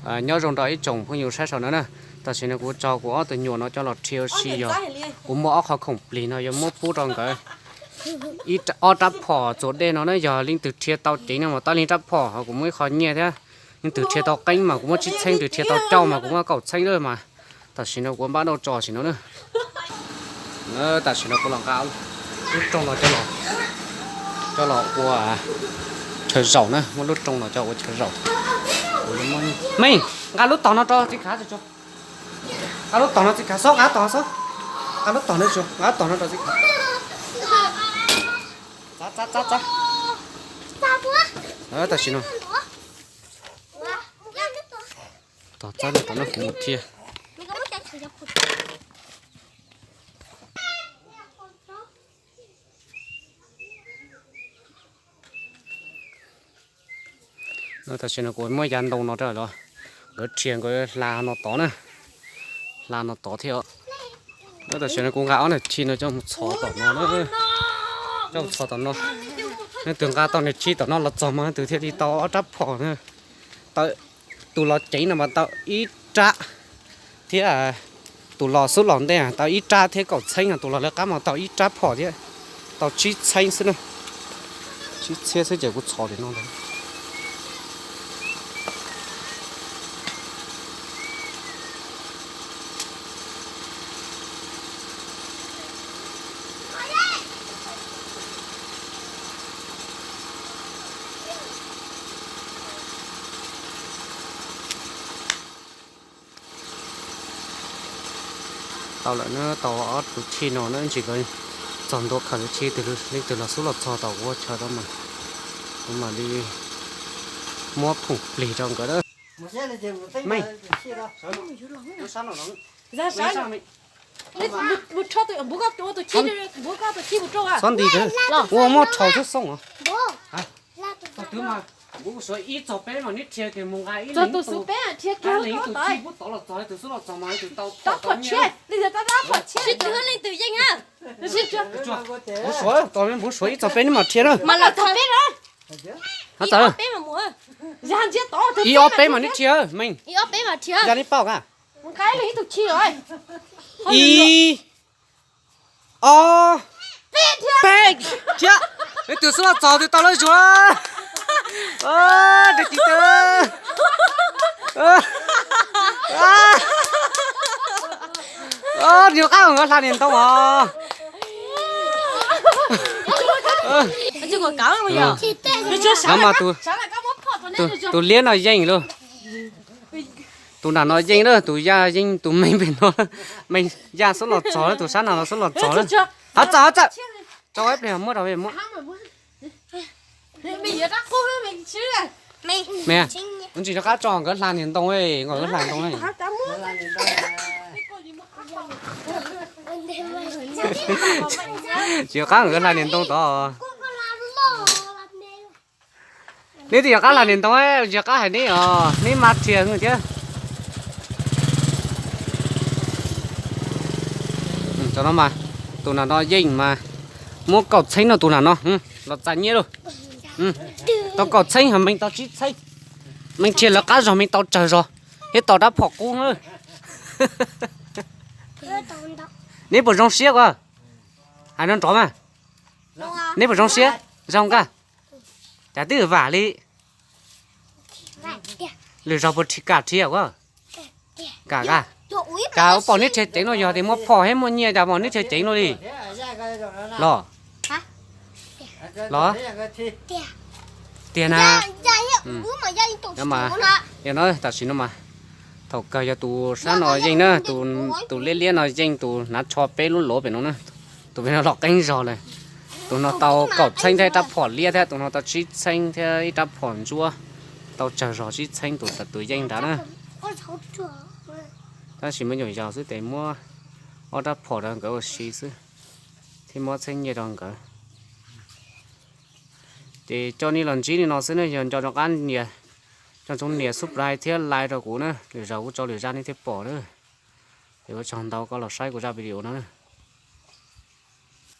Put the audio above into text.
Nyob zoo rau ib tsoom phooj ywg saib saum no na. Tam sim no kuv tso kuv ob tug nyuam no coj los rhia ua si, yog kuv muaj ob qho khoom plig no yuav muab pub rau nkawd. Ib, ob rab phom txuas dej no na, yog leej twg rhia tau ceev no mas tau ib rab phom, ho kuv muaj ib qho nyiaj thiab. Leej twg rhia tau qeeb mas kuv muab tsib txheeb, twg rhia tau cauj mas kuv muab kaum txheeb lawm mas. Tam sim no kuv npaj dej tso sim no na. Tam sim no kuv los nqa lub rooj no coj los ua chaw zaum na, muab lub rooj no coj ua chaw zaum. Meej, nqa lub tog no rau txiv khav tso. Nqa lub tog no txiv khav, xob nqa tog xob. Nqa lub tog no tso, nqa tog no rau txiv khav. Txav, txav, txav, txav. Tam sim no tog txav lub tog no kuv mus rhia. Tam sim no kuv muab yav ntoo no rau los, nkawd rhia nkawd hla no tod na, hla no tod thiab. Tam sim no kuv nqa ob niag rhi no coj mus txhos tom no, coj mus txhos tom no. Leej twg nqa tau niag rhi tom no los txog mas leej twg thiaj li tau ob rab phom na. Tau, tus los ceev no mas tau ib rab, thiab tus los xub los ntej tau ib rab thiab kaum txheeb, tus los lawv qab mas tau ib rab phom thiab, tau tsib txheeb xwb na. Tsib txheeb xwb ces kuv txhos tim no ntag. Tau lawm na, tau ob tug rhi no na, ntsis nkawd txog ntua khaws lub rhi, leej twg los xub los txog tau ua chaw tau mas, kuv mam li muab khoom plig rau nkawd na. Meej, xob nti ua muab rhau xwb xoo os. Tus twg mas, kuv suav ib txog peb mas neb rhia kiag mus nqa ib leeg tus, ib leeg tus txij pub tod los txog, tus xub los txog mas tus tau phom tau nyiaj. Kuv suav, tos kuv suav ib txog peb neb mam rhia na. Ib ob peb mas neb rhia, Meej. Yog neb paub ka. Ib, ob, peb thiab. Neb tus xub los txog tus tau lawm zuag. Nws qab nkawd hla niag ntoo os. Tus liab no yeej lauj. Tus nram no yeej lawm, tus yaj yeej, tus meej pem no, meej yaj xub los txog lawm, tus sab nram no xub los txog lawm. Hav txawm, hav txawm. Tso ib pliag muab rau muab. Me, ntsis rov qab tso nkawd hla niag ntoo, nkawd hla ntoo. Tsis rov qab nkawd hla niag ntoo tod. Neb twb yog qab hla niag ntoo, yog qab hais neb os, neb mas rhia thiab. Cov no mas, tus nram no yeej mas, muab kaum txheeb no tus nram no, los txais nyiaj lauj. Tau kaum txheeb, meej tau tsib txheeb. Meej rhia lawv qab zog, meej tau tsawg zog, thiab tau rab phom qub na. Neb puas zoo siab ko? Hais no nrov mas. Neb puas zoo siab? Zoo ka? Cas twb vam li. Lwm zaug puas rhia, kam rhia ko? Kam ka? Cas ua pom neb rhia ceev no, yog tias muaj phom thiab muaj nyiaj cas pom neb rhia ceev no li. Los, los, tiag na. Yog no tam sim no mas, thaum kawg yog tus sab no yeej na, tus liab liab no yeej, tus hnav tsho peb lub luv pem no na. Tus pem no los qeeb zog lawm. Tus no tau kaum txheeb thiab ib rab phom liab thiab, tus no tau tsib txheeb thiab ib rab phom ntsuab. Tau tsawg zog tsib txheeb, tus, tus yeej nrad na. Tab sis me nyuam yaus xwb ces muab ob rab phom rau nkawd ua si xwb, thiab muab txheeb nyiaj rau nkawd. Ces coj nej los ntsib li no xwb na, yog nco rov qab nias, coj tsoom nias subscribe thiab like rau kuv na, lwm zaus kuv tso lwm zaj nej thiaj pom na. Es ua tsaug ntau koj los saib kuv zaj video no na.